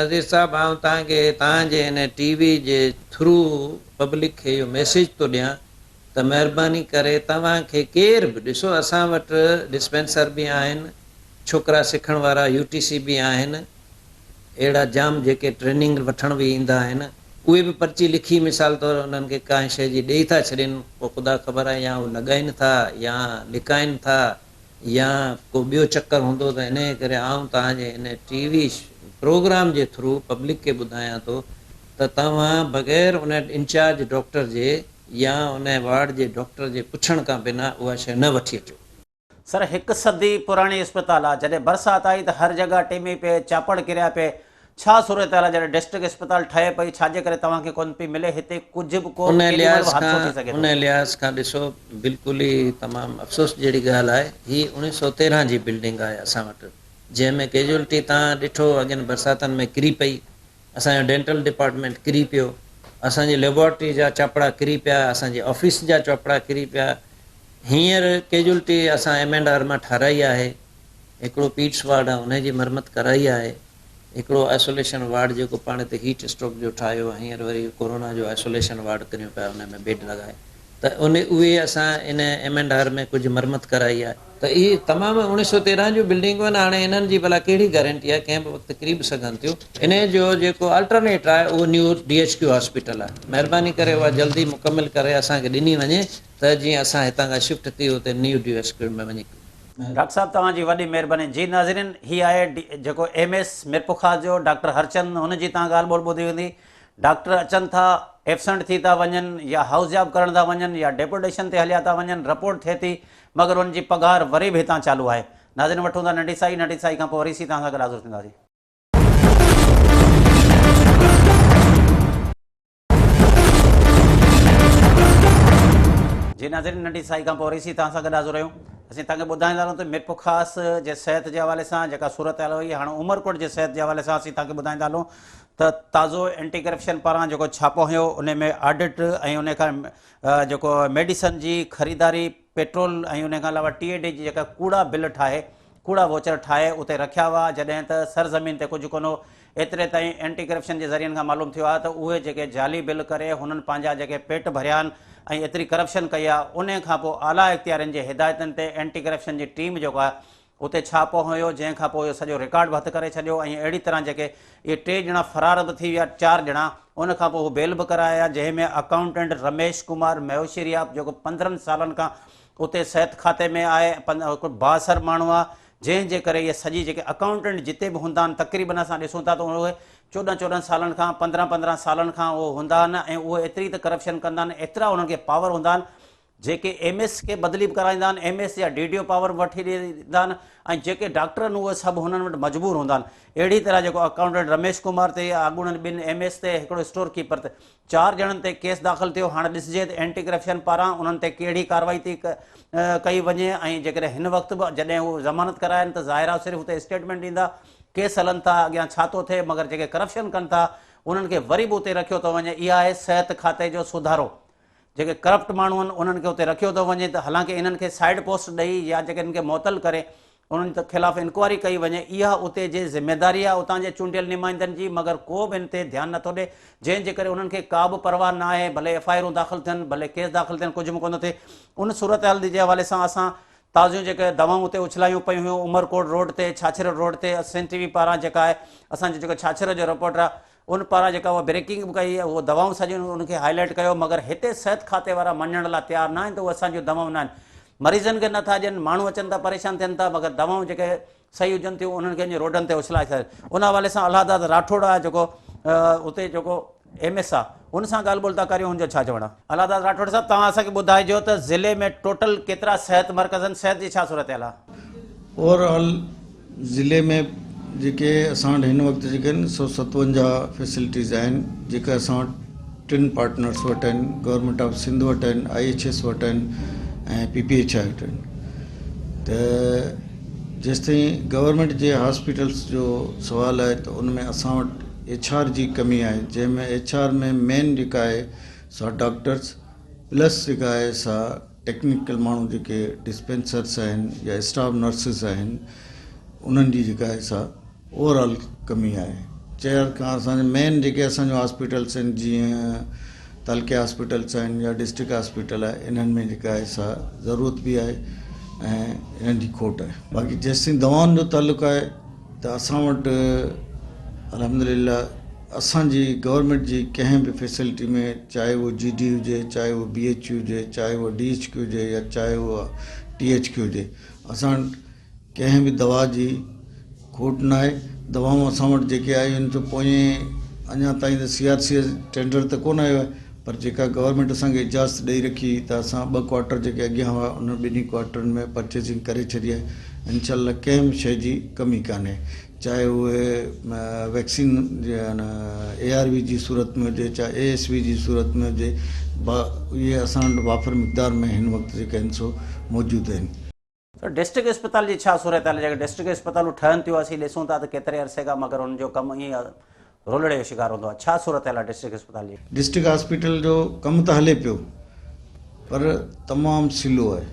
نذير صاحب آئون توهان کي توهان جي هن ٽي وي جي ٿرو پبلڪ کي اهو ميسيج ٿو ڏيان ته مهرباني ڪري توهان کي ڪير به ڏسو اسان وٽ ڊسپينسر به آهن ڇوڪرا سکڻ وارا يو ٽي سي به آهن اهڙا جام جيڪي ٽريننگ وٺڻ به ايندا آهن اهي به پرچي لکي مثال طور انهن کي ڪانهن شيء جي ڏئي ٿا ڇڏين پوء خدا خبر آهي يا هو لڳائين ٿا يا لڪائين ٿا يا ڪو ٻيو چڪر هوندو ته انهيء ڪري آئون توهان جي هن ٽي وي پروگرام جي ٿرو پبلڪ کي ٻڌايان ٿو ته توهان بغير ان انچارج ڊاڪٽر جي يا ان وارڊ جي ڊاڪٽر جي پڇڻ کان بنا اها شيء نه وٺي اچو. سر هڪ صدي پراڻي اسپتال آ جڏهن برسات آئي ته هر جڳهه ٽيمي پئي چاپڙ ڪريا پئي ڇا صورتحال آ جڏهن ڊسٽرڪٽ اسپتال ٺهي پئي ڇاجي ڪري توهان کي ڪونه پئي ملي هتي ڪجهه به ڪو ان ڪيڏي مهل لحاظ به حادثو کان ٿي سگهي ٿو. ان لحاظ کان ڏسو بلڪل ئي تمام افسوس جهڙي ڳالهه آهي هي اوڻيهه سئو 13 جي بلڊنگ آهي اسان وٽ جنهن ۾ ڪيجوئلٽي توهان ڏٺو اڳين برساتن ۾ ڪري پئي اسان جو ڊينٽل ڊپارٽمينٽ ڪري پيو اسان جي ليبارٽري جا چاپڙا ڪري پيا اسان جي آفيس جا چاپڙا ڪري پيا هينئر ڪيجولٽي اسان ايم اينڊ آر مان ٺاهرائي آهي هڪڙو پيڊس وارڊ آهي انهي جي مرمت ڪرائي آهي هڪڙو آئسوليشن وارڊ جيڪو پاڻ هتي هيٽ اسٽروڪ جو ٺاهيو هينئر وري ڪورونا جو آئسوليشن وارڊ ڪريون پيا انهي ۾ بيڊ لڳائي ته ان اهي اسان ان ايم اينڊ آر ۾ ڪجهه مرمت ڪرائي آهي. ته اهي تمام 1913 جون بلڊنگون آهن هاڻي انهن جي ڀلا ڪهڙي گارنٽي آهي ڪنهن به وقت ڪري به سگهن ٿيون. انهي جو جيڪو الٽرنيٽ آهي اهو new D H Q hospital آهي مهرباني ڪري اها جلدي مڪمل ڪري اسان کي ڏني وڃي ته جيئن اسان هتان کان شفٽ ٿي اتي نيو ڊي ايڇ ڪيو ۾ وڃي. ڊاڪٽر صاحب توهان جي وڏي مهرباني جي ناظرين هي آهي جيڪو ايم ايس ميرپورخاص جو ڊاڪٽر هرچند هن جي توهان ڳالهه ٻولهه ٻڌي هوندي ڊاڪٽر اچن ٿا ايبسنٽ ٿي ٿا وڃن يا هائوس جاب ڪرڻ ٿا وڃن يا ڊيپوٽيشن تي هليا ٿا وڃن رپورٽ ٿئي ٿي مگر انهن جي پگهار وري به هتان چالو آهي ناظرين وٺون ٿا ننڍي سائي ننڍي سائي کان پوء وري سي توهان سان گڏ حاضر ٿينداسين. جي ناظرين ننڍي سائي کان پوء وري سي توهان سان گڏ حاضر آهيون اسين توهان کي ٻڌائيندا هلون ته ميرپورخاص جي صحت جي حوالي سان جيڪا صورتحال هئي هاڻ عمرڪوٽ جي صحت جي حوالي سان اسين توهان کي ٻڌائيندا هلون ته تازو اينٽي ڪرپشن پاران جيڪو ڇاپو هنيو ان ۾ آڊٽ ۽ ان کان جيڪو ميڊيسن جي خريداري پيٽرول ۽ ان کان علاوه ٽي اي ڊي جي جيڪا ڪوڙا بل ٺاهي ڪوڙا ووچر ٺاهي اتي رکيا هئا جڏهن ته سرزمين تي ڪجهه ڪونه هو ايتري تائين اينٽي ڪرپشن جي ذريعن کان معلوم ٿيو آهي ته اهي جيڪي جعلي بل ڪري هنن پنهنجا جيڪي پيٽ ڀريا آهن ۽ ايتري ڪرپشن ڪئي آهي ان کان پوء اعليٰ اختيارين جي هدايتن تي اينٽي ڪرپشن جي ٽيم جيڪو آهي اتي ڇاپو هنيو جنهن کان پوء اهو سڄو رڪارڊ به هٿ ڪري ڇڏيو ۽ اهڙي طرح جيڪي اهي ٽي ڄڻا فرار به ٿي ويا چار ڄڻا ان کان پوء هو بيل به ڪرايا جنهن ۾ اڪائونٽنٽ رميش ڪمار مهوشيريا جيڪو 15 سالن کان اتي صحت کاتي ۾ آهي هڪ بااثر ماڻهو آهي جنهن جي ڪري اهي سڄي جيڪي اڪائونٽنٽ جتي به هوندا آهن تقريبن اسان ڏسون ٿا ته اهي 14 14 سالن کان 15 15 سالن کان اهي هوندا آهن ۽ اهي ايتري ته ڪرپشن ڪندا آهن ايترا انهن کي پاور هوندا آهن جيڪي ايم ايس کي بدلي به ڪرائيندا آهن، ايم ايس يا ڊي ڊي او پاور به وٺي ڏيندا آهن ۽ جيڪي ڊاڪٽر آهن اهي سڀ هنن وٽ مجبور هوندا آهن. اهڙي طرح جيڪو اڪائونٽنٽ رميش ڪمار تي اڳوڻن ٻن ايم ايس تي هڪڙو اسٽور ڪيپر تي چار ڄڻن تي ڪيس داخل ٿيو هاڻ ڏسجي ته اينٽي ڪرپشن پاران انهن تي ڪهڙي ڪارروائي ٿي ڪئي وڃي ۽ جيڪڏهن هن وقت به جڏهن هو ضمانت ڪرايا آهن ته ظاهر آهي صرف اتي اسٽيٽمينٽ ڏيندا ڪيس هلن ٿا اڳيان ڇا ٿو ٿئي مگر جيڪي ڪرپشن ڪن ٿا انهن کي وري به اتي رکيو ٿو وڃي اها آهي صحت کاتي جو سڌارو. جيڪي ڪرپٽ ماڻهو آهن انهن کي اتي رکيو ٿو وڃي ته حالانڪه انهن کي سائيڊ پوسٽ ڏئي يا جيڪي انهن کي معطل ڪري انهن خلاف انڪوائري ڪئي وڃي اها اتي جي ذميداري آهي اتان جي چونڊيل نمائندن جي مگر ڪو به ان تي ڌيان نٿو ڏي جنهن جي ڪري انهن کي ڪا به پرواهه نه آهي ڀلي ايف I آرون داخل ٿين ڀلي ڪيس داخل ٿين ڪجهه به ڪونه ٿئي ان صورتحال جي حوالي سان اسان تازيون جيڪي دوائون اتي اڇلايون پيون هيون عمرڪوٽ روڊ تي ڇاڇرو روڊ تي سنڌ ٽي وي پاران جيڪا آهي اسان جو جيڪو ڇاڇرو جو رپورٽر آهي ان پاران جيڪا اها بريڪنگ به ڪئي اهو دوائون سڄيون ان کي هائي لائيٽ ڪيو مگر هتي صحت کاتي وارا مڃڻ لاء تيار نه آهن ته اهي اسان جون دوائون نه آهن مريضن کي نٿا ڏين ماڻهو اچن ٿا پريشان ٿين ٿا مگر دوائون جيڪي صحيح هجن ٿيون انهن کي وڃي روڊن تي اڇلائي ڇڏين ان حوالي سان الله داد راٺوڙ آهي جيڪو اتي جيڪو ايم ايس آهي ان سان ڳالهه ٻولهه ٿا ڪريون ان جو ڇا چوڻ آهي. الله داد راٺوڙ صاحب توهان اسان کي ٻڌائجو ته ضلعي ۾ ٽوٽل ڪيترا صحت مرڪز آهن صحت جي ڇا صورتحال آهي. Over all ضلعي ۾ جيڪي اسان وٽ هن وقت جيڪي آهن 157 فيسلٽيز آهن جيڪا اسان وٽ ٽن پارٽنرس وٽ آهن گورنمينٽ آف سنڌ وٽ آهن I H S وٽ آهن ۽ پي پي ايڇ I وٽ آهن ته جيستائين گورنمينٽ جي هاسپيٽلس جو سوال آهي ته ان ۾ اسان وٽ ايڇ آر جي ڪمي آهي جنهن ۾ ايڇ آر ۾ مين جيڪا آهي سا ڊاڪٽرس پلس جيڪا آهي سا ٽيڪنيڪل ماڻهو جيڪي ڊسپينسرس آهن يا اسٽاف نرسز آهن انهن جي جيڪا آهي سا اوور آل ڪمي آهي چيئر کان اسان جي مين جيڪي اسان جو هاسپيٽلس آهن جيئن تعلقي هاسپيٽلس آهن يا ڊسٽرڪٽ هاسپيٽل آهي انهن ۾ جيڪا آهي سا ضرورت به آهي ۽ انهن جي کوٽ آهي باقي جيستائين دوائن جو تعلق آهي ته اسان وٽ الحمد لله اسان جي گورنمينٽ جي ڪنهن به فيسلٽي ۾ چاهي اهو جي ڊي هجي چاهي اهو بي ايڇ يو هجي چاهي اهو ڊي ايڇ ڪيو هجي يا چاهي اهو ٽي ايڇ ڪيو هجي اسان وٽ ڪنهن به دوا جي کوٽ نه آهي دوائون اسان وٽ جيڪي آيون آهن سو پوئين اڃا تائين ته سي آر سي ٽينڊر ته ڪونه آيو آهي پر جيڪا گورنمينٽ اسان کي اجازت ڏئي رکي هئي ته اسان ٻه ڪوارٽر جيڪي اڳيان هئا انهن ٻنهي ڪوارٽرن ۾ پرچيزنگ ڪري ڇڏي آهي انشاء الله ڪنهن به شيء جي ڪمي ڪانهي چاهي اهي ويڪسين اي آر وي جي صورت ۾ هجي چاهي اي ايس وي جي صورت ۾ هجي اهي اسان وٽ وافر مقدار ۾ هن وقت جيڪي آهن سو موجود آهن. سر ڊسٽرڪٽ اسپتال جي ڇا صورتحال آهي جيڪي ڊسٽرڪٽ اسپتالون ٺهن ٿيون اسين ڏسون ٿا ته ڪيتري عرصي کان مگر انهن جو ڪم ائين رولڙي جو شڪار هوندو آهي ڇا صورتحال آهي ڊسٽرڪٽ اسپتال جي؟ ڊسٽرڪٽ هاسپيٽل جو ڪم ته هلي پيو پر تمام سلو آهي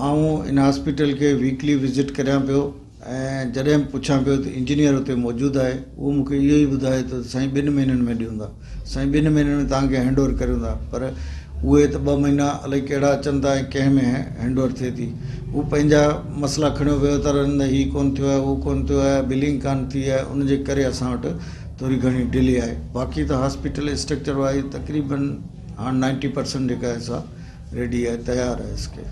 آئون ان هاسپيٽل کي ويڪلي وزٽ ڪريان پيو ۽ جڏهن به پڇان پيو ته انجنيئر اتي موجود آهي اهو مون کي اهو ئي ٻڌائي ٿو ته سائين ٻن مهينن ۾ ڏيون ٿا سائين ٻن مهينن ۾ توهان کي هينڊ اوور ڪريون ٿا پر اهي ته ٻه مهينا الائي ڪهڙا اچن ٿا ۽ ڪنهن ۾ هينڊ اوور ٿئي ٿي هو پنهنجا مسئلا کڻيو ويو ٿا رهن ته هي ڪونه ٿيو آهي اهو ڪونه ٿيو آهي بلنگ ڪانه ٿي آهي ان جي ڪري اسان وٽ ٿوري گهڻي ڊلي آهي باقي ته هاسپيٽل اسٽرڪچر وائز تقريبن هاڻ نائنٽي پرسنٽ جيڪا آهي سا ريڊي آهي تيار آهي اس کي.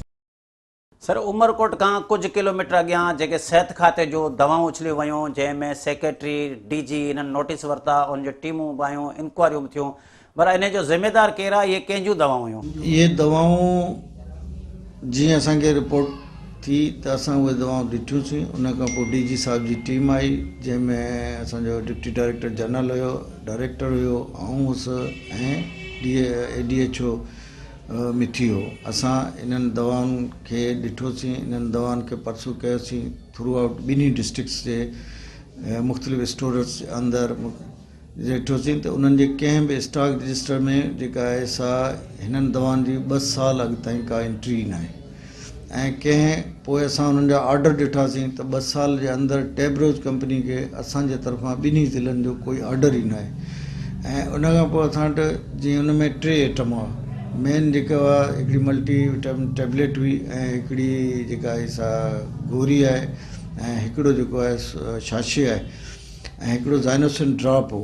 سر عمرڪوٽ کان ڪجهه ڪلوميٽر اڳيان جيڪي صحت کاتي جون دوائون اڇليون ويون جنهن ۾ سيڪريٽري، ڊي جي انهن نوٽيس ورتا ان جون ٽيمون به آيون انڪوائريون به ٿيون پر انهي جو ذميدار ڪير آهي اهي ڪنهن جون دوائون هيون؟ اهي دوائون جيئن اسان کي رپورٽ ٿي ته اسان اهي دوائون ڏٺيون سين ان کان پوء ڊي جي صاحب جي ٽيم آئي جنهن ۾ اسان جو ڊپٽي ڊائريڪٽر جنرل هيو ڊائريڪٽر هيو آئون هوس ۽ ڊي اي ڊي ايڇ او مٺي هو. اسان انهن دوائن کي ڏٺوسين، انهن دوائن کي پرسو ڪيوسين ٿرو آئوٽ ٻنهي ڊسٽرڪٽس جي مختلف اسٽورز جي اندر ڏٺوسين ته انهن جي ڪنهن به اسٽاڪ رجسٽر ۾ جيڪا آهي سا هنن دوائن جي ٻه سال اڳ تائين ڪا انٽري ئي ناهي ۽ ڪنهن پوء اسان انهن جا آرڊر ڏٺاسين ته ٻه سال جي اندر ٽيبروز ڪمپني کي اسان جي طرفان ٻنهي ضلعن جو ڪوئي آرڊر ئي ناهي ۽ ان کان پوء اسان وٽ جيئن ان ۾ ٽي ائٽم هئا مين جيڪا هئا هڪڙي ملٽي وٽامن ٽيبليٽ هئي ۽ هڪڙي جيڪا آهي سا گوري آهي ۽ هڪڙو جيڪو آهي شاشي آهي ۽ هڪڙو زائنوسن ڊراپ هو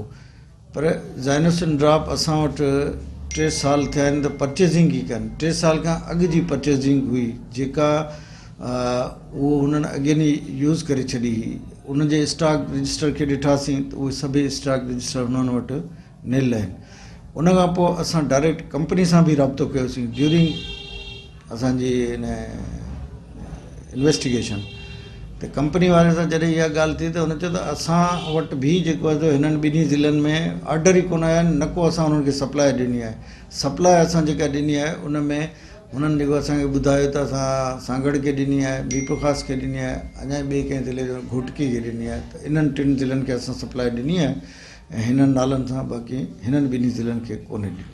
پر زائنوسن ڊراپ اسان وٽ ٽي سال ٿيا آهن ته پرچيزنگ ئي ڪانه ٽي سال کان اڳ جي پرچيزنگ هئي جيڪا اهو هنن اڳين ئي يوز ڪري ڇڏي هئي ان جي اسٽاڪ رجسٽر کي ڏٺاسين ته اهي سڀئي اسٽاڪ رجسٽر هنن وٽ نل آهن ان کان پوء اسان ڊائريڪٽ ڪمپني سان به رابطو ڪيوسين ڊيورنگ اسان جي ان انويسٽيگيشن ته ڪمپني واري سان جڏهن اها ڳالهه ٿي ته هن چيو ته اسان وٽ به جيڪو آهي سو هنن ٻنهي ضلعن ۾ آرڊر ئي ڪونه آيا آهن نه ڪو اسان انهن کي سپلاء ڏني آهي سپلاء اسان جيڪا ڏني آهي ان ۾ هنن جيڪو اسان کي ٻڌايو ته اسان سانگهڙ کي ڏني آهي ميرپورخاص کي ڏني آهي اڃا ٻئي ڪنهن ضلعي جو گهوٽڪي کي ڏني آهي ته انهن ٽن ضلعن کي اسان سپلاء ڏني آهي ۽ هنن نالن سان باقي هنن ٻنهي ضلعن کي ڪونه ڏني.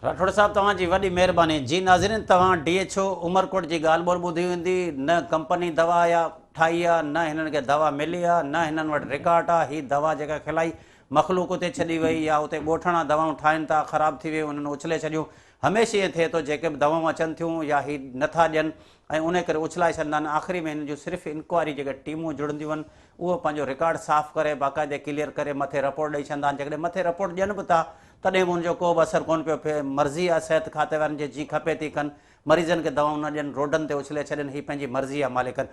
راٺوڙ صاحب توهان جي وڏي مهرباني. جي ناظرين توهان ڊي ايڇ او عمرڪوٽ جي ڳالهه ٻولهه ٻڌي هوندي نه ڪمپني دوا يا ٺاهي آ نه هنن کي دوا ملي آ نه هنن وٽ رڪارڊ آ هي دوا جيڪا کلائي مخلوق اتي ڇڏي وئي يا اتي ڳوٺاڻا دوائون ٺاهين ٿا خراب ٿي ويون انهن اڇلي ڇڏيون هميشه ائين ٿئي ٿو جيڪي به دوائون اچن ٿيون يا هي نٿا ڏين ۽ انهي ڪري اڇلائي ڇڏندا آهن آخري ۾ هنن جون صرف انڪوائري جيڪي ٽيمون جڙنديون آهن اهو پنهنجو رڪارڊ صاف ڪري باقاعدي ڪليئر ڪري مٿي رپورٽ ڏئي ڇڏندا آهن جيڪڏهن مٿي رپورٽ ڏين به ٿا تڏهن به ان جو ڪو به اثر ڪونه پيو ٿئي مرضي آهي صحت کاتي وارن جي جيئن کپي تيئن ڪن مريضن کي دوائون نه ڏين روڊن تي اڇلي ڇڏين هي پنهنجي مرضي جا مالڪ آهن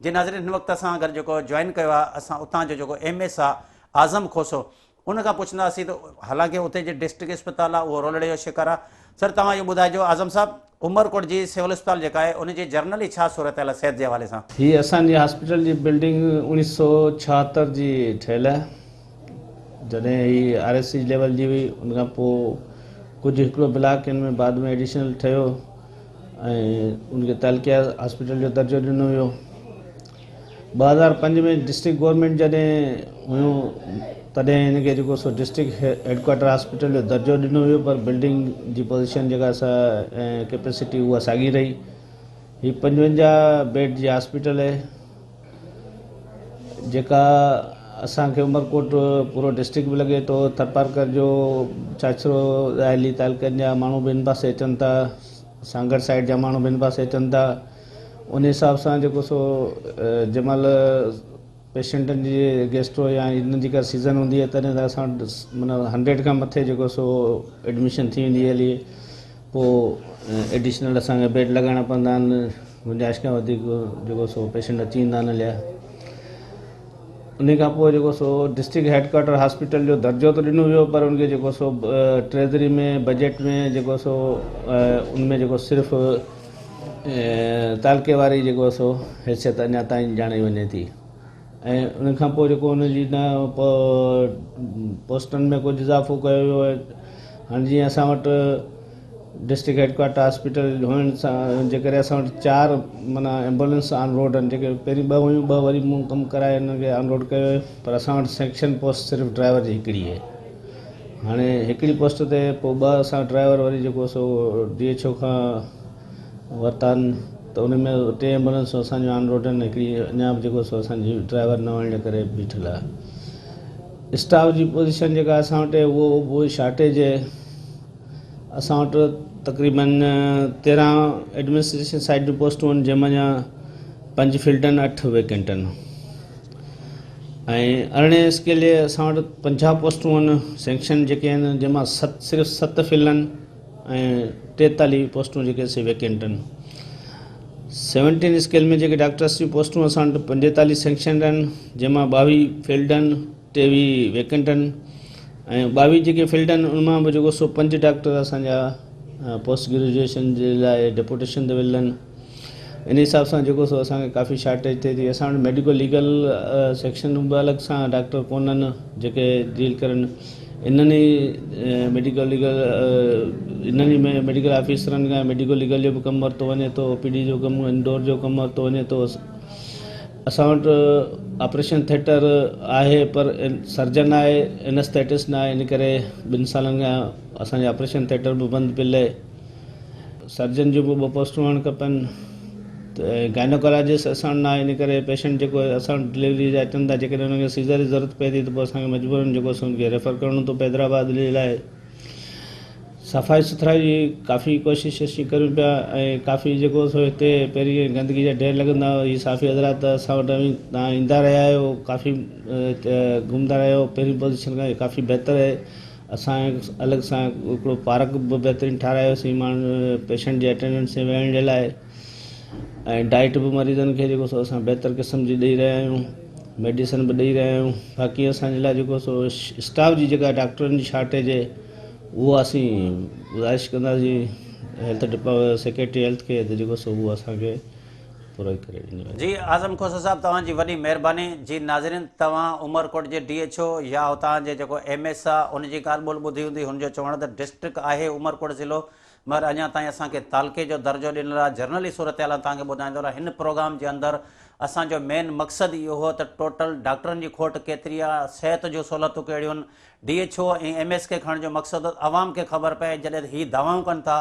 جي ناظرين هن وقت اسان اگر جيڪو جوائن ڪيو آهي اسان اتان جو جيڪو ايم ايس آهي اعظم کوسو ان کان پڇنداسين ته حالانڪه اتي جي ڊسٽرڪٽ اسپتال آهي اهو رولڙي جو شڪار آهي. سر توهان اهو ٻڌائجو اعظم صاحب عمرڪوٽ جي سول اسپتال جيڪا آهي ان جي جرنلي ڇا صورتحال آهي صحت جي حوالي سان؟ هي اسان جي هاسپيٽل جي بلڊنگ 1976 جي ٺهيل آهي جڏهن هي آر ايس سي ليول جي هئي ان کان پوء ڪجهه هڪڙو بلاڪ ان ۾ بعد ۾ ايڊيشنل ٺهيو ۽ ان کي تعلقي هاسپيٽل جو درجو ڏنو ويو. 2005 ۾ ڊسٽرڪٽ گورنمينٽ جڏهن هيون تڏهن هن کي جيڪو سو ڊسٽرڪٽ هيڊ ڪوارٽر هاسپيٽل جو درجو ڏنو ويو پر بلڊنگ جي پوزيشن جيڪا سا ۽ ڪيپيسٽي اها ساڳي رهي. هي 55 بيڊ جي هاسپيٽل آهي جيڪا اسان کي عمرڪوٽ پورو ڊسٽرڪٽ به لڳي ٿو ٿرپارڪر جو ڇاڇرو اهلي تعلقن جا ماڻهو به هن پاسي اچن ٿا سانگهڙ سائيڊ جا ماڻهو به هن پاسي اچن ٿا ان حساب سان جيڪو سو جنهن مهل پيشنٽن جي گيسٽرو يا ان جي ڪا سيزن هوندي آهي تڏهن ته اسان وٽ معنيٰ هنڊريڊ کان مٿي جيڪو سو ايڊميشن ٿي ويندي هلي پوء ايڊيشنل اسان کي بيڊ لڳائڻا پوندا آهن گنجائش کان وڌيڪ جيڪو سو پيشنٽ اچي ويندا آهن هليا انهي کان پوء جيڪو سو ڊسٽرڪٽ هيڊ ڪوارٽر هاسپيٽل جو درجو ته ڏنو ويو پر ان کي جيڪو سو ٽريزري ۾ بجيٽ ۾ جيڪو سو ان ۾ جيڪو صرف تعلقي واري جيڪو سو حيثيت اڃا تائين ڄاڻي وڃي ٿي ۽ ان کان پوء جيڪو ان جي نه پوسٽن ۾ ڪجهه اضافو ڪيو ويو آهي هاڻي جيئن اسان وٽ ڊسٽرڪٽ هيڊ ڪوارٽر هاسپيٽل هئڻ سان جي ڪري اسان وٽ چار معنيٰ ايمبولينس آن روڊ آهن جيڪي پهرين ٻه هيون ٻه وري مون ڪم ڪرائي انهن کي آن روڊ ڪيو پر اسان وٽ سيڪشن پوسٽ صرف ڊرائيور جي هڪڙي آهي هاڻي هڪڙي پوسٽ تي پوء ٻه اسان ڊرائيور وري جيڪو سو ڊي ايڇ او کان ورتا آهن ته ان ۾ ٽي ايمبولينسون اسان جون آن روڊ آهن هڪڙي اڃا به جيڪو سو اسان جي ڊرائيور نه هئڻ جي ڪري بيٺل آهي اسٽاف جي پوزيشن جيڪا اسان وٽ آهي اهو به شارٽيج آهي اسان وٽ تقريبن 13 ايڊمنسٽريشن سائيڊ جون پوسٽون آهن جنهن منجهان پنج فلڊ آهن اٺ ويڪنٽ آهن ۽ ارڙهين اسڪيل جي اسان وٽ 50 پوسٽون آهن سينڪشن جيڪي آهن جنهن مان ست صرف ست فل آهن ۽ 43 پوسٽون جيڪي سي ويڪنٽ آهن. سيونٽين اسڪيل ۾ جيڪي ڊاڪٽرس جون پوسٽون اسان وٽ 45 سينڪشن آهن جنهن مان 22 فلڊ آهن 23 ويڪنٽ آهن ۽ 22 جيڪي فلڊ آهن ان مان به جيڪو سو پنج ڊاڪٽر اسان جا پوسٽ گريجوئيشن جي لاء ڊپوٽيشن تي ويل آهن. ان حساب سان جيڪو سو اسان کي ڪافي شارٽيج ٿئي ٿي اسان وٽ ميڊيڪو ليگل سيڪشن به الڳ سان ڊاڪٽر ڪونهن جيڪي ڊيل ڪرن انهن ئي ميڊيڪو ليگل انهن ئي ميڊيڪل آفيسرن کان ميڊيڪو ليگل جو به ڪم ورتو وڃي ٿو او پي ڊي جو ڪم انڊور جو ڪم ورتو وڃي ٿو اسان وٽ آپريشن ٿيٽر آهي پر سرجن آهي انستيٽسٽ نه آهي ان ڪري ٻن سالن کان اسان جو آپريشن ٿيٽر به بند پيل آهي سرجن جون به ٻه پوسٽون هئڻ کپن ته گائنوڪالاجسٽ اسان وٽ ناهي ان ڪري پيشنٽ جيڪو اسان وٽ ڊليوري جا اچن ٿا جيڪڏهن انهن کي سيزر جي ضرورت پئي ٿي ته پوء اسان کي مجبورن جيڪو سو ان کي ريفر ڪرڻو ٿو پئي حيدرآباد جي لاء صفائي سٿرائي جي ڪافي ڪوشش اسين ڪريون پيا ۽ ڪافي جيڪو سو هتي پهرين گندگي جا ڍير لڳندا هئا هي صحافي حضرات ته اسان وٽ اوهين تان ايندا رهيا آهيو ڪافي گهمندا رهيا آهيو پهرين پوزيشن کان ڪافي بهتر آهي اسان الڳ سان هڪڙو پارڪ به بهترين ٺارايوسين ماڻهن پيشنٽ جي اٽينڊنس جي ويهڻ جي لاء ۽ ڊائٽ به مريضن کي جيڪو سو اسان بهتر قسم جي ڏئي رهيا آهيون ميڊيسن به ڏئي رهيا آهيون باقي اسان جي لاء جيڪو سو اسٽاف جي جيڪا ڊاڪٽرن جي شارٽيج آهي اهو اسين گذارش ڪنداسين هيلٿ ڊپارٽ سيڪريٽري هيلٿ کي ته جيڪو سو اهو اسان کي پورو ڪري ڏني وڃي. جي اعظم کوسو صاحب توهان جي وڏي مهرباني جي ناظرين توهان عمرڪوٽ جي ڊي ايڇ او يا اتان جي جيڪو ايم ايس آ ان جي ڳالهه ٻولهه ٻڌي هوندي هن جو چوڻ ته ڊسٽرڪٽ آهي عمرڪوٽ ضلعو مگر اڃا تائين اسان کي تعلقي جو درجو ڏنل آ جرنلي صورتحال آئون توهان کي ٻڌائيندو رهان هن پروگرام جي اندر اسان جو مين مقصد اهو هو ته ٽوٽل ڊاڪٽرن جي کوٽ ڪيتري آ صحت جون سهولتون ڪهڙيون آهن D H O ۽ M S کي کڻڻ جو مقصد هو ته عوام کي خبر پئي جڏهن هي دعوائون ڪن ٿا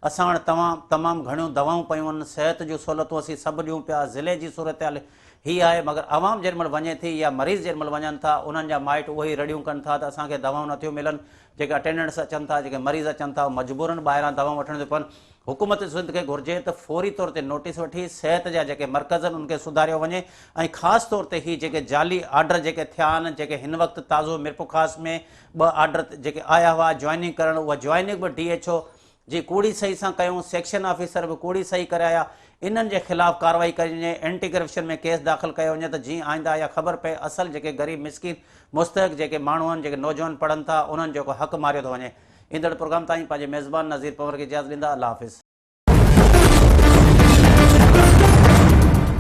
اسان وٽ توهان تمام گهڻيون دوائون پيون آهن، صحت جون سهولتون اسين سڀ ڏيون پيا، ضلعي جي صورتحال هي آهي مگر عوام جيڏي مهل وڃي ٿي يا مريض جيڏي مهل وڃن ٿا انهن جا مائٽ اهي ئي رڙيون ڪن ٿا ته اسان کي دوائون نٿيون ملن، جيڪي اٽينڊنٽس اچن ٿا جيڪي مريض اچن ٿا اهي مجبورن ٻاهران دوائون وٺڻ ٿيون پون، حڪومت سنڌ کي گهرجي ته فوري طور تي نوٽيس وٺي صحت جا جيڪي مرڪز آهن انهن کي سڌاريو وڃي ۽ خاص طور تي هي جيڪي جعلي آرڊر جيڪي ٿيا آهن جيڪي هن وقت تازو ميرپورخاص ۾ ٻه آرڊر جيڪي آيا هئا جوائننگ ڪرڻ اها جوائننگ به ڊي ايڇ او جي ڪوڙي صحيح سان ڪيون، سيڪشن آفيسر به ڪوڙي صحيح ڪري آيا، انهن جي خلاف ڪارروائي ڪئي وڃي، اينٽي ڪرپشن ۾ ڪيس داخل ڪيو وڃي ته جيئن آئنده اها خبر پئي اصل جيڪي غريب مسڪين مستحق جيڪي ماڻهو آهن جيڪي نوجوان پڙهن ٿا انهن جو حق ماريو ٿو وڃي. ايندڙ پروگرام تائين پنهنجي ميزبان نذير پنهور کي اجازت ڏيندا الله حافظ.